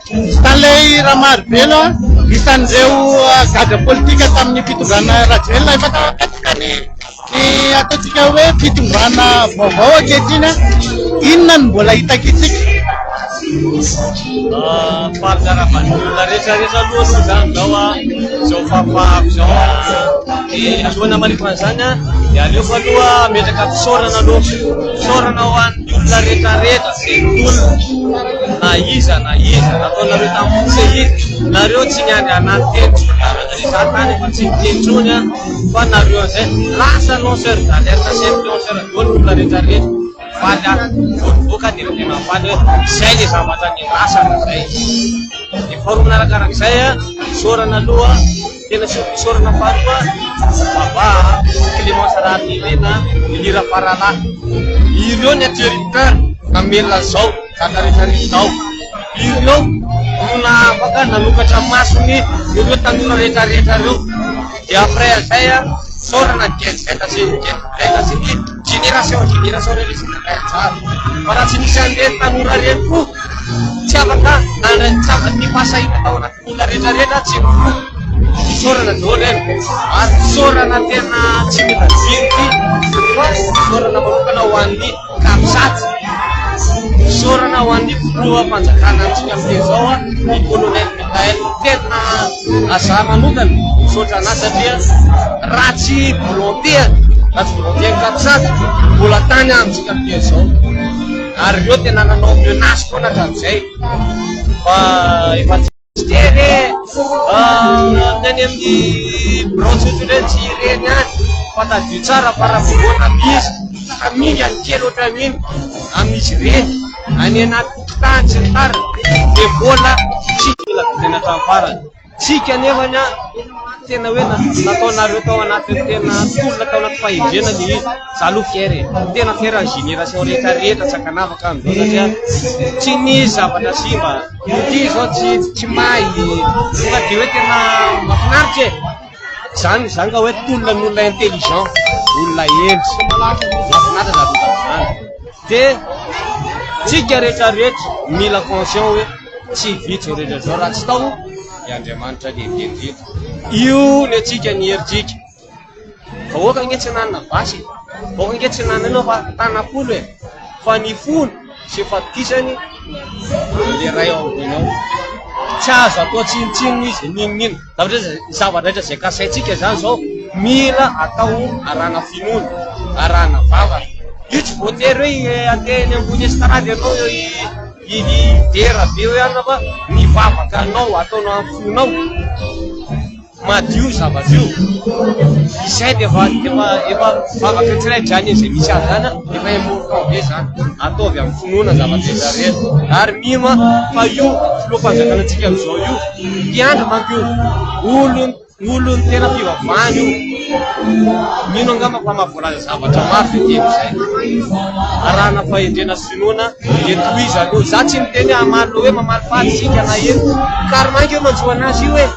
Stanley Ramarivelo, isan'ireo gadra politika tamin'ny fitondrana Rajoelina. Efa tafapetraka ny ny ataontsika hoe fitondrana vaovao ankehitriny. Inona no mbola hitakintsika? Faly miarahaba ny olona rehetra rehetra aloha aloha izany izao a, izao fahafahako izao a, dia alohan'ny hamaliako an'izany a, dia aleoko aloha hametraka fisaorana aloha, fisaorana ho an'ny olona rehetra rehetra izay nitolona na iza na iza, nataonareo tamin'ny fo izay izy, nareo tsy niandry anah niteny intsony, za tany efa tsy niteny intsony a, fa nareo an'izay lasa lanceur d'alerte sy influenceur daholo ny olona rehetra rehetra. Faly aho vao nivoaka dia tena faly hoe izay ilay zavatra niandrasana izay. Ny faharoa manarakarak'izay, isaorana aloha, tena isaorana faharoa Baba Clémence Raharinirina, Elie Rafaralahy. Ireo ny atterriteur namelona izao zavatra rehetra rehetra izao. Ireo no nahavaka nanokatra masony ireo tanora rehetra rehetra ireo. Dia après an'izay, isaorana ny Gen Z sy ny Gen Y sy ny Génération génération ireny izy nandray anjara. Fa raha tsy nisy an'ireny tanora ireny koa, tsy afaka nandray, tsy afaka ny fahasahiana tao anatin'ny olona rehetra rehetra tsy nifoha. Isaorana daholo ireny. Ary isaorana tena tsy mila diniky fa isaorana manokana ho an'ny Capsat. Isaorana ho an'ny filoham-panjakana antsika amin'izao, ny colonel Mickaël. Tena Za manokana misaotra anah satria raha tsy volonté raha tsy volonté ny capsat mbola tany aho amintsika miteny zao ary ireo tena nanao menace foana hatramin'izay fa efa tsy teny hoe ny any amin'ny birao tsotra ireny tsy ireny ihany fa tadidio tsara fa raha voahoana misy tamingany kely ohatran'iny amin'izy ireny any anaty fokontany sy ny tariny dia mbola tsy mila vitaina hatramin'ny farany. Tsika anefany an, tena hoe nataonareo tao anatin'ny tena tolona tao anaty fahendrena le izy. Za aloha fier e, tena fier ny génération rehetra rehetra tsy ankanavaka amin'izao satria tsy nisy zavatra simba. Ity zao tsy tsy may, tonga dia hoe tena mahafinaritra e. Zany zany ka hoe tolona ny olona intelligent, olona hendry. Mahafinaritra zavatra zany. Dia tsika rehetra rehetra mila conscient hoe tsy vita izao rehetra izao raha tsy tao i Andriamanitra lehibe indrindra. Io ny antsika ny herintsika. Vahoaka ange tsy nanana basy e. Vahoaka ange tsy nanana inona fa tanam-polo e. Fa ny fony sy ny fatokisany le ray ao ambony ao. Tsy azo atao tsinontsinona izy n'inon'inona. Zavatra zavatra rehetra izay kasaintsika izany izao mila atao arahana finoana, arahana vavaka. Io tsy voatery hoe handeha eny ambony estrade ianao hidera be hoe anona fa ny vavaka anao ataonao amin'ny fonao madio zavatra io. Izay dia efa efa efa vavaka tsiraidrany izay misy azy zany efa important be zany. Ataovy amin'ny finoana zavatra rehetra rehetra. Ary mino aho fa io filoham-panjakana antsika amin'izao io Mpiandry manko io. Olon olon'ny tena fivavahana io. Mino angamba fa mahavoalaza zavatra maro izay teny izay. Arahana fahendrena sy finoana dia tohizo aloha. Za tsy miteny hoe hamaly hoe mamaly faty isika na ino. Karma ange io manjo anazy io e.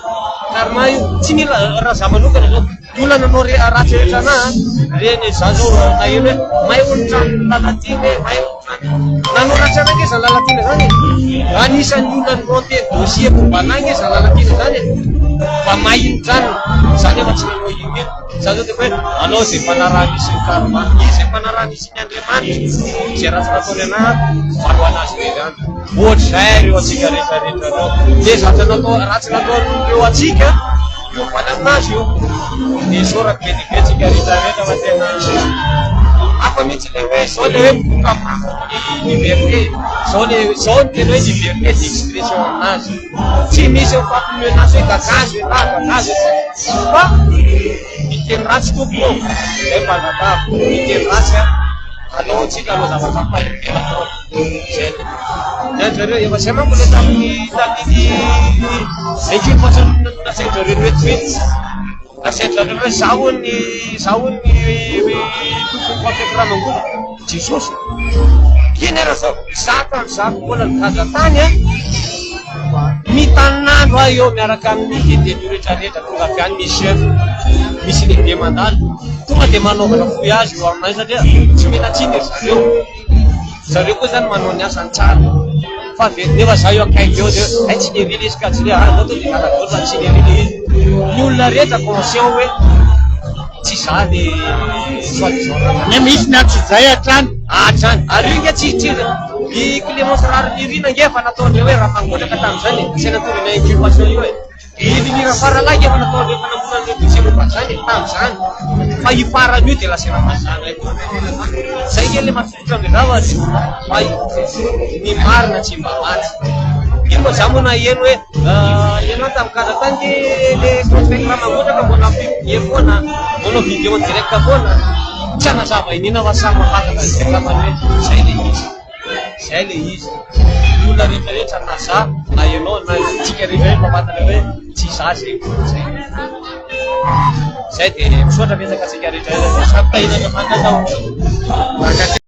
Karma io. Tsy mila raha za manokana zao. Ny olona nanao ratsy rehetra anah an, reny za zao naheno hoe may hono tranon'i Lalatiana e, may hono tranon'i, nanao ratsy anah nge zany Lalatiana zany e, anisan'ny olona ni-monter dossier momba anah nge zany Lalatiana zany e, fa may iny tranony, za nefa tsy nanao inona inona, za zao de hoe anao zay mpanaraha-misy ny karma, izy zay mpanaraha-misy ny Andriamanitra, zay ratsy nataony anah valo anazy irery ihany, ohatr'izay ireo antsika rehetra rehetra ireo, le zavatra natao ratsy nataon'ireo antsika. Io valy aminazy io. Isaorako be dia be tsika rehetra rehetra fa tena hafa mihitsy le hoe zao le hoe mivoaka ny liberté. Zao le zao ny tena hoe liberté d'expression aminazy. Tsy misy mifampi-menace hoe gagazo elah, gagazo elah. Fa miteny ratsy tompoko ô. Zay mba angatahako. Miteny ratsy an. Aleo tsika hanao zavatra am-pahendrena foana. Zay. Ny zareo efa zay manko le tamin'ny tamin'iny ekipa tsy nasain zareo noetimety nasain zareo hoe za hono ny za hono ny tompon'ny compte Ramangova Jesosy iny ara zao za tamin'izako mbola nigadra tany an mitanandro aho eo miaraka amin'ny détenu rehetrarehetra tonga avy any misy chef misy lehibe mandalo tonga dia manaovana fouillage eo aminay satria tsy mena tsiny ry zareo. Zareo koa zany manao ny asany tsara. Fa ve nefa za eo akaiky eo de hay tsy le izy ka tsy le ah anao to de gaga daholo fa tsy le izy. Ny olona rehetra conscient hoe tsy za le soi disant Ne misy ny antsojay hatrany. Hatrany. Ary io nge tsy tsy i Clémence Raharinirina nge efa nataondreo hoe raha mangotraka tamin'izany e, asaina tonga inculpation io e. I Nirina Faralahy nge efa nataondreo efa namoronan'ireo dossier momba an'izany e, tamin'izany. Fa io farany io dia lazaina fa zanay koa. Zay nge le mahafinaritra amle zavatra fa ny marina tsy mba maty. Io moa za moa naheno hoe ianao tamin'ny cadre tany nge le conseil raha mangotraka mbola mi-publier foana, manao vidéo en direct foana. Tsy hanazava iniana fa samy mahafantatra an'izay angambany hoe zay le izy. Zay le izy. Ny olona rehetra rehetra na za na ianao na tsika rehetra rehetra mahafantatra hoe tsy za zay olona zay. Zay dia misaotra betsaka antsika rehetra rehetra dia samy tahian'Andriamanitra daholo.